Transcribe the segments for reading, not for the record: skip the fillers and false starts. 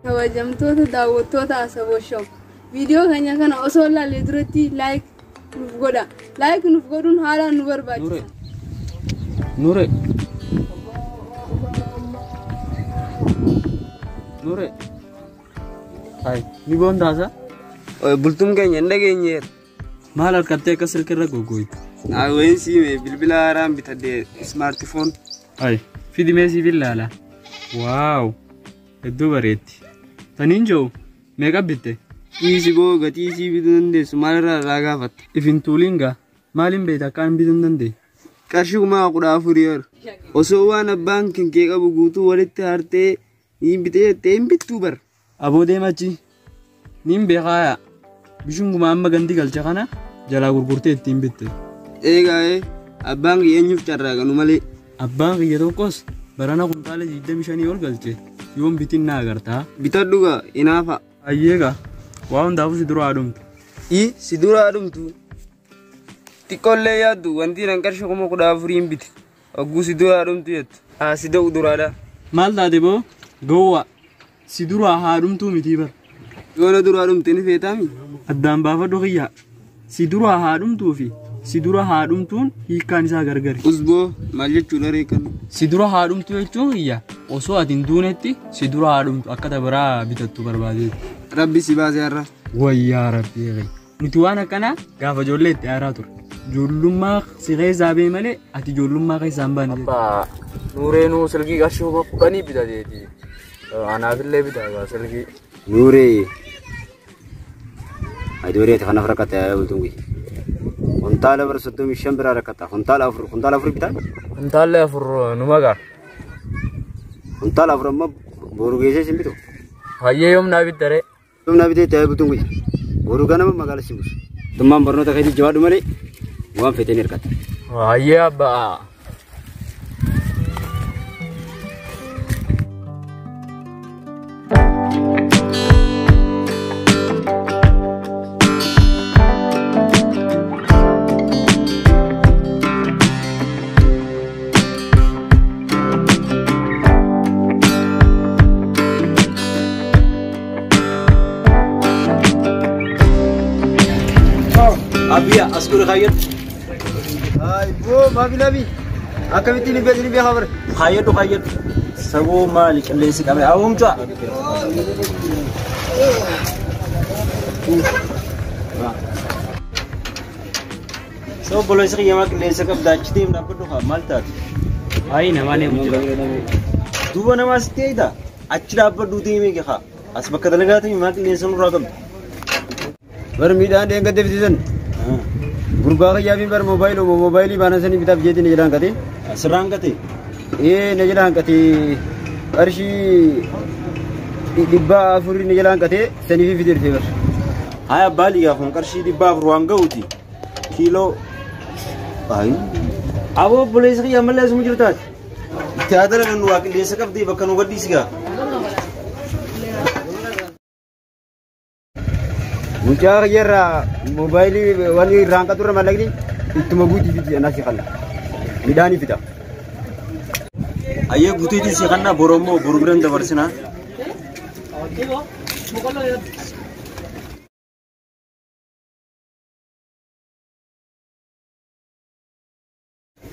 Kabajamtoota daawwattoota Asaboo Show. Viidiyoo keenya kana osoo ilaalle duratti like nuuf godha. Like nuuf godhuun haalaan nu barbaachisa. Nure. Nure. Ay, ni boondaasa? Bultuun keenya hin dhageenyeera. Maal harkattee akka silkirra goggooytu? Wayin siime bilbila haaraan bitadhe smartphone. Ay, fidi mee siif ilaala. Waaw, hedduu bareetti. Taniin jiru meeqa bitte? Dhiisi boo gatii isii bituu dandeessu maalirraa irraa gaafatta? If hin tuuliin gaa maaliin beekta akkaan bituu hin dandeenye? Qarshii 14,000 yeroo. Osoo waan abbaan kinkee qabu guutuu walitti hartee ni bitee jettee hin bittuu bara. Aboo deemachi niin beekaayaa bishunguma amma gandi galcha kana jalaa gurgurtee ittiin bitte. Eegaa abbaan kiyya eenyuuf carraaqanu malee. Abbaan kiyya tokkos barana kuntaala 25 ol galche yoon bitin na agartaa. Bitadhu gaa inaafa. Ayyeegaa waa hundaafuu si dura haadhumtu. I si dura haadhumtu. Xiqqoollee yaaddu wanti nan qarshii 14,000 bite. Hogguu si dura haadhumtu jettu. Haa si da'u duraadha. Maal taate boo gowwaa si dura haadhumtuu mitii bara. Yoona dura haadhumte ni feetaami? Addaan baafadhu kiyyaa si dura haadhumtuu fi si dura haadhumtuun hiikkaan isaa gargari. Usboo maal jechuudha reekan? Si dura haadhumtuu jechuun kiyya osoo ati hin duunetti si dura haadhumtu akka tabiraa bitattu barbaadeetti. Rabbi si baase har'a. Wayyaa rabbi. Nuti waan akkanaa gaafa ijoollee itti aaraa ture. Ijoollummaa si keessaa bee malee ati ijoollummaa keessaa hin baane. Abbaa Nuureenuu silkii qarshii 10,000 bitateeti. Anaafillee bitaa silkii. Nuuree. Adooree kanaaf rakkate bultuun kiyya. Kuntaala bara 35 biraa rakkata. Kuntaala afur bitaa? Kuntaalli afur numa ga'a. Kuntaala afur amma boru geessee sin bitu. Hayyee yoom naa bittaree? Yoom naa bitee ta'ee bultuun kiyya. Boru ganama magaala si buusu. Tummaan barnoota keetii jabaadhu malee waan feetee ni hirkatta. Hayyee abbaa. Abiya askur khayyat. Ay bo ma bilabi. Akkamitti ni beekni beekaa bare. Khayyadu khayyadu. Saboo maali qilleensi qabe awumta. Soo boloisi qiyyamaa qilleensa qabda achi deemna dhaabbadhu haa maal taate? Ayi namaa ne jira. Duuba namaa sitti eeyda achi dhaabbadhu deemee haa as bakka dalagaa ta'e maa qilleensa nurraa qabda. Bar miidhaan dheengadde bitisan. Gurbaa kiyyaa fi bar moobaayilii baana sanii bitaaf jeetii na jedhaan qatee. Sirraan qatee? Ee na jedhaan qatee qarshii 400 na jedhaan qatee sanii fi fidee dhufee bar. Haa abbaa ligaa kun qarshii 400 waan ga'uuti. Kiiloo. Ayi. Aboo obboleessi kiyya ammallee asuma jirtaati. Itti haa dalagan waa qilleensa qabdee bakka nu gadhiisi gaa. Mucaa kiyyarraa moobaayilii waan irraan qaturra mallaqni ittuma guutii fiti anaa si kanna. Midhaanii fida. Ayyee guutiitii si kanna borommoo boru biran dabarsinaa.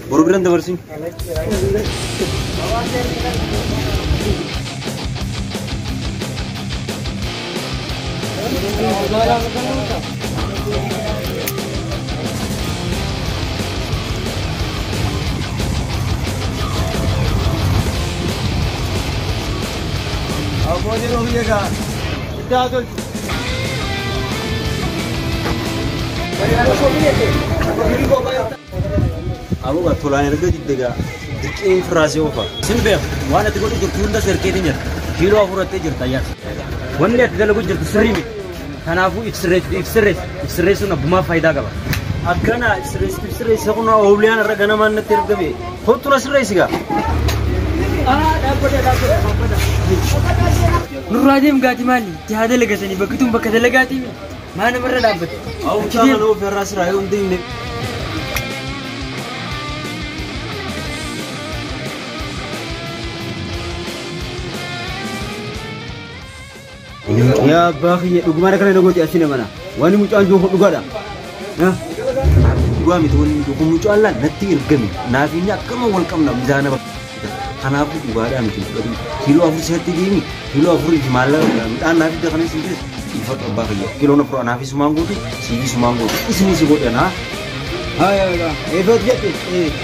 Boru biran dabarsin. Aboo jedhu biyya itti haa tolchu. Aboo tolaan erga diddegaa dirqiin firaasii oofa. Sin beeku waan ati godhu jirtu hunda sirkeetiin jirta. Kiiloo afurattee jirta ayyaas. Wanni ati dalagu jirtu sirrii miti. Kanaafuu if sirreessuun abbumaa faayidaa qaba. Akkana if sirreessi kun ooliyaan irra ganamaan natti ergame. Kottu na sirreessi gaa. Nurraa deem gaati maali? Itti haa dalagatanii bakki tun bakka dalagaatii maa namarra dhaabbate? Awuchaa mana ofirraa siraa yoo hin deemne. Yaa abbaa kiyya dhugumaan akkana na gooti asii namana. Waan mucaan jiru dhugaadha. Dhugaa miti wanni jiru kun mucaan laan natti ergame. Naaf inni akkama wal qabna mizaana bakka. Kanaafuu dhugaadhaa miti fudhatu. Kiiloo 4 si'atti deemi. Kiiloo 4 fi maallaqa midhaan naaf fidda kanas hin geessu. Ifadhu abbaa kiyya. Kiiloon 4 anaafis sumaan gootu siifis sumaan gootu. Isinii si godhanaa. Haa yaa eefat jette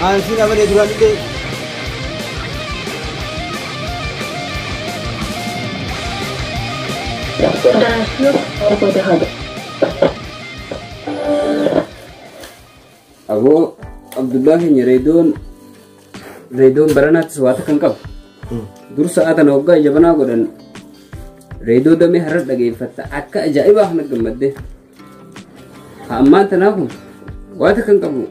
aansiin amanee duraan illee. Aboo Abdullaa keenya reediyoon baranaattis waa takka hin qabu. Dur sa'a tana waggaa jabanaa godhan reediyoo damee harar dhageeffatta akka ajaa'ibaa kana gammadde. Haa ammaan tanaa kun waa takka hin qabu.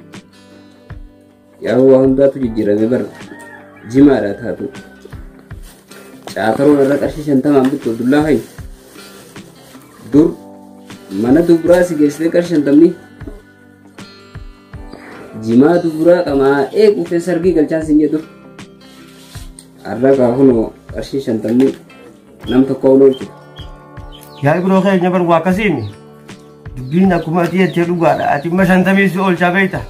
Yaa waa hundaatu jijjiirame bara jimaadhaa taatu. Caataroon irra qarshii 50 bittu Abdullaa keenya. Dur mana duburaa si geessitee qarshii 50 jimaa duburaa qamaa eeguufee sargii galchaan siin jedhu. Har'a kaa kunoo qarshii 50 nam tokko ol oolchu. Yaa ibroo keenya bar waa akkasiimi. Dubbiin akkuma ati jettee dhugaadha. Ati imma 50 si oolchaa beekta.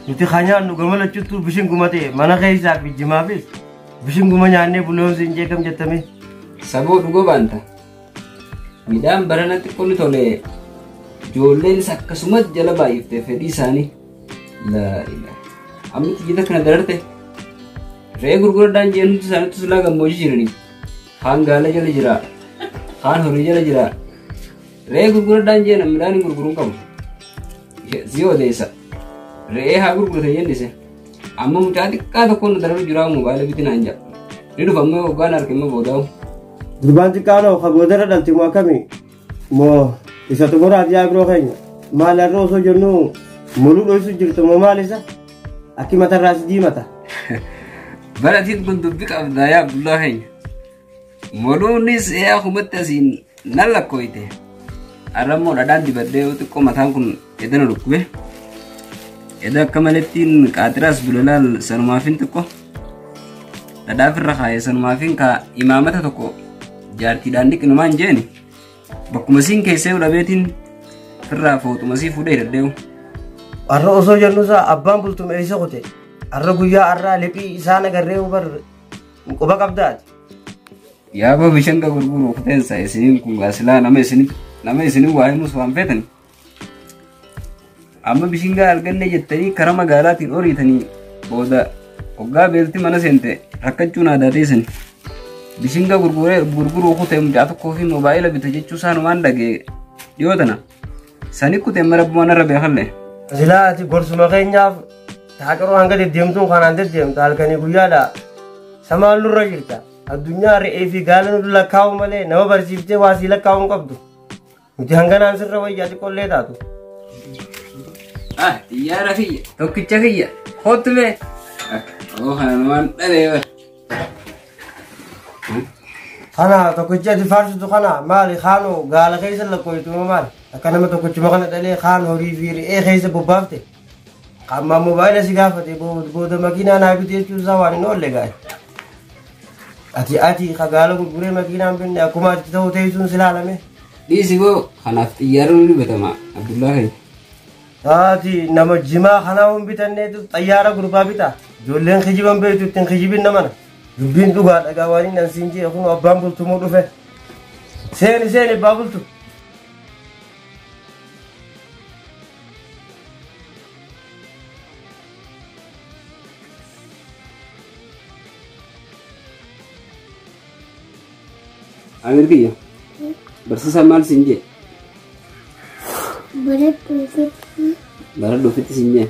Nuti haa nyaannu gama lachuttuu bishinguma ta'e mana keessaa fi jimaafis bishinguma nyaannee buloon siin jeekam jettame. Saboo dhugoo baanta. Midhaan baranatti qonni tole ijoolleenis akkasumas jala baay'iftee fedhii isaanii. Laa ilaaha. Amma xiyyeeta kana dararte re'ee gurguradhaan jeen hundi isaaniitu silaa gammoojjii jiranii. Kaan gaala jala jira. Kaan horii jala jira. Re'ee gurguradhaan jeen midhaan hin gurguruun qabu. Si odeessa. Re'ee haa gurgurate jennise. Amma mucaa xiqqaa tokkoon nu dararu jira moobaayila bitinaan jedha. Ni dhufa amma hoggaan harka immoo boodaa'u. Gurbaan xiqqaanoo ka boodarra dhalte moo akkamii? Moo isa xumuraaf yaa biroo keenya? Maal har'a osoo jennu muluu dho'isu jirtu moo maal isa? Akki matarraa si diimata. Baratiin kun dubbi qabda yaa Abdullaa keenya. Moluunis yaa kumatti asiin nan lakkooyte. Har'a immoo dhadhaan dibadhee yoo xiqqoo mataan kun edana dhukkube. Eda akka malettiin qaatiraas bulalaal sanumaafin xiqqoo. Dhadhaaf irra kaayee sanumaafin ka imaamata tokko jaartiidhaan dhiqinumaan jeeni. Bakkuma siin keessee dhabeetiin firraa fooxuma sii fuudhee hidhadheewu. Har'a osoo jennu isaa abbaan bultume eessa kute? Har'a guyyaa har'aa liphii isaan agarree bar quba qabdaati. Yaaboo bishaan ka gurguru kuteensa isiniin kun gaasilaa nama isinin waa himus waan feetan. Amma bishingaa arganne jettanii karaa magaalaatiin oriitanii booda hoggaa beelti mana seente rakkachuun aadaa teessan. Bishingaa gurguruu kutee mucaa tokkoo fi moobaayila bite jechuu isaanumaan dhagee dhiyoo tana. Sani kutee mara bu'aan irra beekalle. Silaa ati gorsuma keenyaaf taaqaroo hanga deddeemtuun kanaan deddeemta halkanii guyyaadha. Samaan nurra jirta. Addunyaa re'ee fi gaala nu lakkaa'u malee nama barsiiftee waa sii lakkaa'uu hin qabdu. Nuti hanganaan sirra wayyaa xiqqoollee taatu. Ah, xiyyaara kiyya, tokkicha kiyya, kootu mee. Oo, kanumaan dhalee bara. Kana tokkicha ati faarsitu kana maali kaanoo gaala keessa lakkooytu maali? Akka nama tokkichuma kana dhalee kaan horii fi re'ee keessa bobbaafte. Qaamaan moobaayila si gaafate booda makiinaa naa bite jechuun isaa waan hin oolle gaa'e. Ati ka gaala gurguree makiinaan binne akkuma ati ta'u teessuun si laalame. Dhiisi boo kanaaf xiyyaarri ni bitama Abdullaa keenya. Ati nama jimaa kanaa hin bitanneetu xayyaara gurbaa bita. Ijoolleen kijiban beektu ittiin kijibin namana. Dubbiin dhugaa dhagaa waan hin ansiin jee kun abbaan bultumuu dhufe. Seeni seeni abbaa bultu. Amir kiyya. Barsiisaan maal siin jee? Baradhuu fitti. Baradhuu fitti siin jee?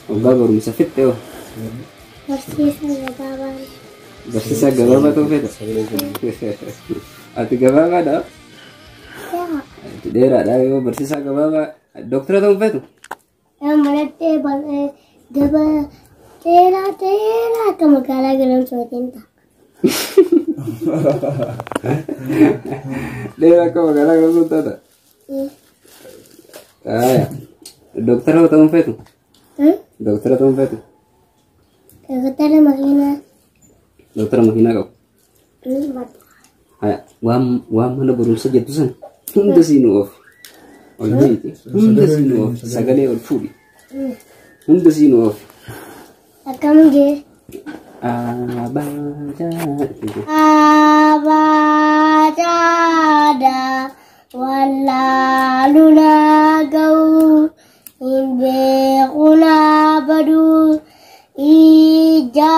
Waggaa barumsa fitte hoo? Barsiisaa gabaabaa. Barsiisaa gabaabaa ta'uu feeta? Ati gabaabaadha? Yaa. Ati dheeraadha yoo barsiisaa gabaabaa doktara ta'uu feetu? Baradhee gaba dheeraa dheeraa akka magaalaa galamsootiin ta'a. Dheeraa akka magaalaa galamsootiin taata? Doktara ta'uu feetu? Doktara ta'uu feetu? Doktara makiinaa. Doktara makiinaa qabu? Waan mana barumsa jettu san hunda siin oof. Ol beeti. Hunda siin oof. Sagalee ol fuudhi. Hunda siin oof. Akkam jee? Abajaada wallaaluna ga'u hin beekuna badu ija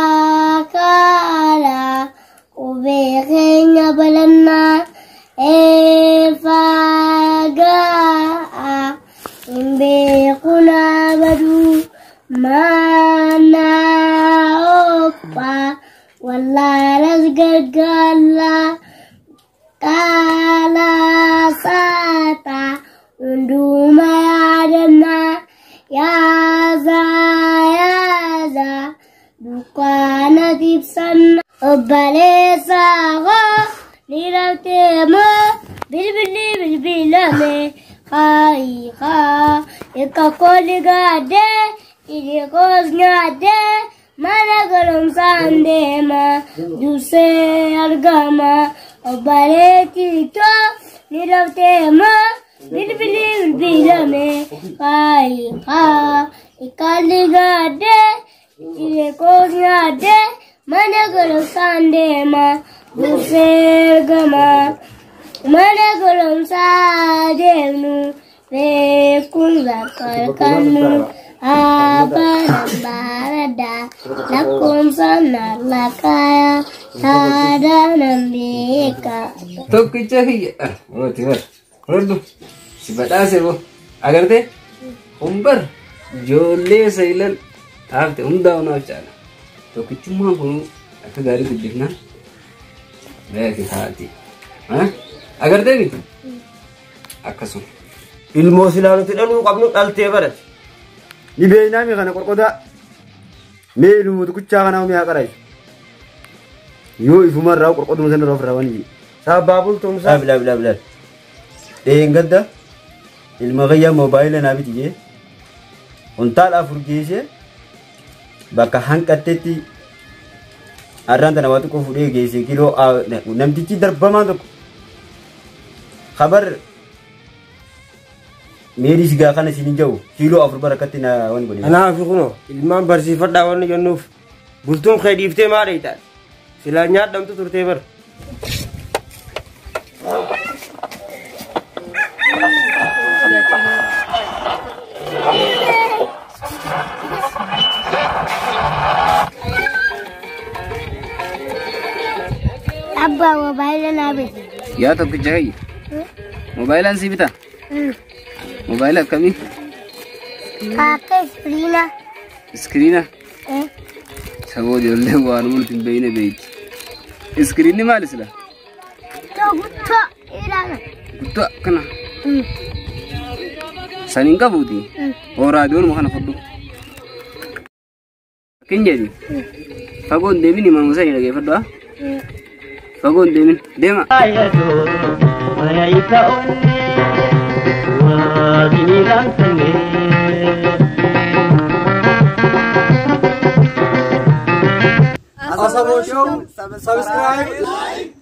kaala qubee keenya balannaa eefagaa hin beekuna badu mana oppa wallaalas gargaara kaala saata hunduma yaadanna yaaza yaaza dukkaana ibsanna obboleessa koo ni rabteemoo bilbilli bilbilame kaayikaa ikka kolli gaadee xixiqqoos nyaatee mana barumsaan deema dursee argama obboleettii ni rabteemoo bilbilli bilbilame kaayikaa ikkalli gaadee xixiqqoos nyaatee mana barumsaan deema dursee argama mana barumsaa deemnu beekumsa kalkannu Abarada lakkoomsa nalakaya taadaanan beeka. Tokkicha kiyya. Rooti bar. Roddu. Si badhaase boo. Agartee? Humbar ijoollee sayilan dhaabte hundaa onaaf caala. Tokkichummaan kun akka gaarii guddifnaan beeki taati. Agartee miti? Akkasuma. Ilmoo silaa nuti dhaluu qabnu dhaltee barate. Ni beeknaa mi kana qorqodaa. Mee ilmoo tokkichaa kanaa mi'a qaraayisu. Yoo ifumarraa qorqoduma sana irraa ofirraa waan ijji. Sabbaa bultuumsaa. Bilaa bilaa bilaa. Dheengadda ilma kiyyaa moobaayila naa biti jee. Kuntaala afur geessee bakka hanqatteetti har'aan tana waa xiqqoo fuudhee geessee kiiloo namtichi darbamaan tokko kabar meerii sigaa kana isin hin jiru kiiloo afur barakatti na waan godhe. Kanaaf kunoo ilmaan barsiifadhaa waan jennuuf bultuun kee dhiiftee maal eeyitaati? Silaa nyaadhamtu turtee bara. Abbaa moobaayila naa biti. Yaa tokkicha kiyya. Moobaayilaan si bitaa? Moobaayila akkamii? Akka iskiriina. Iskiriina? Saboo ijoollee waan nuti hin beekne beekti. Iskiriinni maali sila? Guttoo ilaala. Guttoo akkana. San hin qabuuti. Oo raadiyoonuma kana fudhu. Akkin jedhi. Fagoo hin deemin himamu sani dhageeffadhu haa. Fagoo hin deemin deema. Asaboo Show, subscribe, like.